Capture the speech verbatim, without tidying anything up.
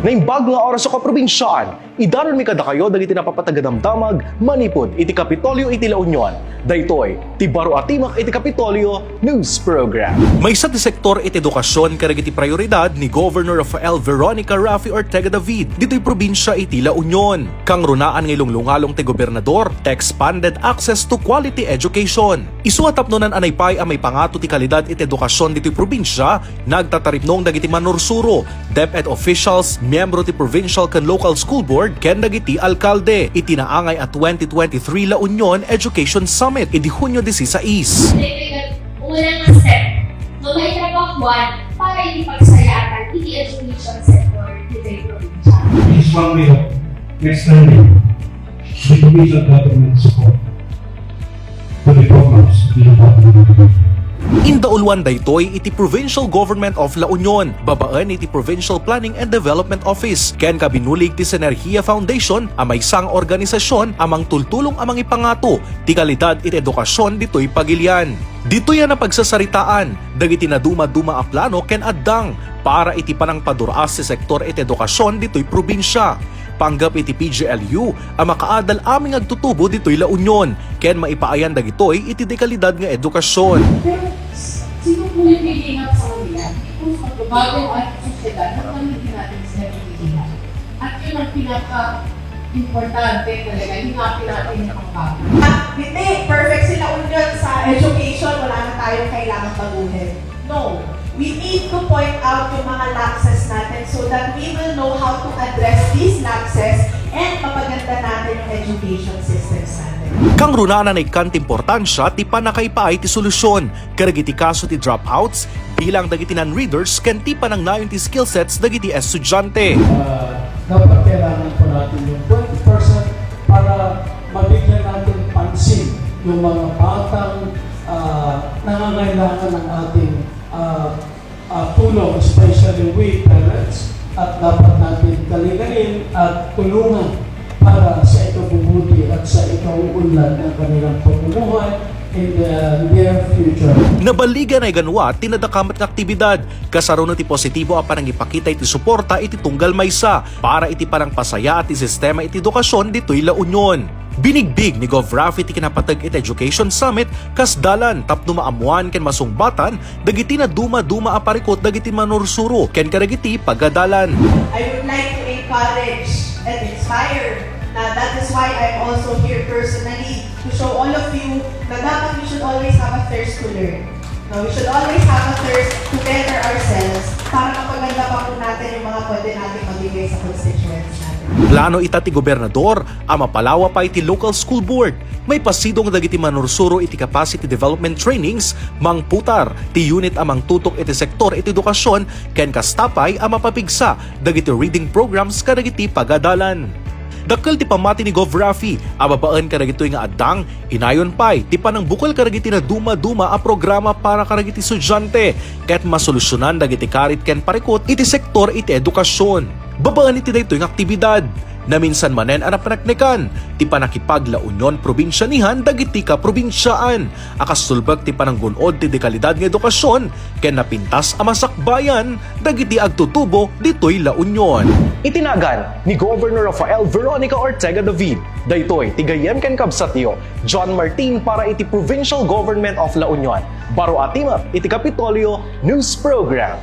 Naimbag nga oras a kaprobinsiaan, idaronmi kadakayo dagiti napapatag a damdamag manipud iti Kapitolyo iti La Union. Daytoy ti Baro a Timek iti Kapitolyo News Program. Maysa ti sektor iti edukasion kadagiti prioridad ni Governor Rafael Veronica Raffy Ortega David ditoy probinsia iti La Union. Kangrunaan nga ilunglungalong ti gobernador ti expanded access to quality education. Isu a tapno naan-anay pay a maipangato ti kalidad iti edukasion ditoy probinsia, nagtataripnong dagiti manursuro, DepEd officials, miyembro ti provincial ken local school board, ken dagiti alkalde iti naangay a twenty twenty-three La Union Education Summit idi Hunyo disisais. Unang step nga maitrabahuan para iti pagsayaatan iti education sector ditoy probinsya. This one way of extending the provincial government support to the programs of the department. Indauluan daytoy iti Provincial Government of La Union, babaen iti Provincial Planning and Development Office, ken kabinulig ti Sinergia Foundation a maysa nga organisasyon a mangtultulong a mangipangato ti kalidad iti edukasion ditoy pagilian. Ditoy a napagsasaritaan dagiti nadumaduma a plano ken addang para iti panangpadur-as ti sektor iti edukasion ditoy probinsia. Panggep iti P G L U a makaadal amin nga agtutubo ditoy La Union ken maipaayan dagitoy iti dekalidad nga edukasion. Pero s-, sino po yung pipili nga sa kanila? Hindi po sa pagbabago ang ating sosyedad, hanggang hindi natin sila pipilihan. At yun ang pinaka-importante talaga, hinapin natin yung pagbabago. At hindi, perfect si La Union sa education, wala na tayong kailangan baguhin. No, we need to point out yung mga lapses natin so that we will know how to address these lapses and mapaganda natin yung education systems natin. Kangrunaan a naikkan ti importansia ti pannakaipaay ti solusyon kadagiti kaso ti dropouts bilang dagiti non-readers ken ti panangnayon ti skill sets dagiti estudiante. Ah, dapat kailangan pa natin yung twenty percent para mabigyan natin pansin yung mga batang, ah, nangangailangan ng ating, ah, ah, tulong, especially we parents, at dapat natin kalingain at tulungan para sa ikabubuti at sa ikauunlad ng kanilang pamumuhay in the near future. Nabaligan a iganwa ti nadakamat nga aktibidad, kasaruna ti positibo a panangipakita iti suporta iti tunggal maysa para iti panangpasayaat ti sistema iti edukasion ditoy La Union. Binigbig ni Gov Raffy ti kinapateg iti Education Summit kas dalan tapno maammuan ken masungbatan dagiti nadumaduma a parikut dagiti manursuro ken kadagiti pagadalan. I would like to encourage and inspire na that is why I'm also here personally to show all of you na dapat we should always have a thirst to learn. No, we should always have a thirst to better ourselves para mapaganda pa po natin yung mga pwede nating mabigay sa constituents natin. Plano ita ti gobernador a mapalawa pay ti local school board, maipasidong dagiti manursuro iti capacity development trainings, mangputar ti unit a mangtutok iti sektor iti edukasion, ken kasta pay a mapapigsa dagiti reading programs kadagiti pagadalan. Dakkel ti pammati ni Gov Raffy a babaen kadagitoy nga addang, inayon pay ti panangbukel kadagiti nadumaduma a programa para kadagiti estudiante ket masolusyonan dagiti karit ken parikut iti sektor iti edukasion. Babaen iti daytoy nga aktibidad, naminsan manen a napaneknekan ti pannakipag-La Union probinsianihan dagiti kaprobinsiaan a kasulbek ti pananggun-od ti dekalidad nga edukasion ken napintas a masakbayan dagiti agtutubo ditoy La Union. Iti nagan ni Governor Rafael Veronica Ortega David, daytoy ti gayyem ken kabsatyo, John Martin para iti Provincial Government of La Union. Baro a timek iti Kapitolyo News Program.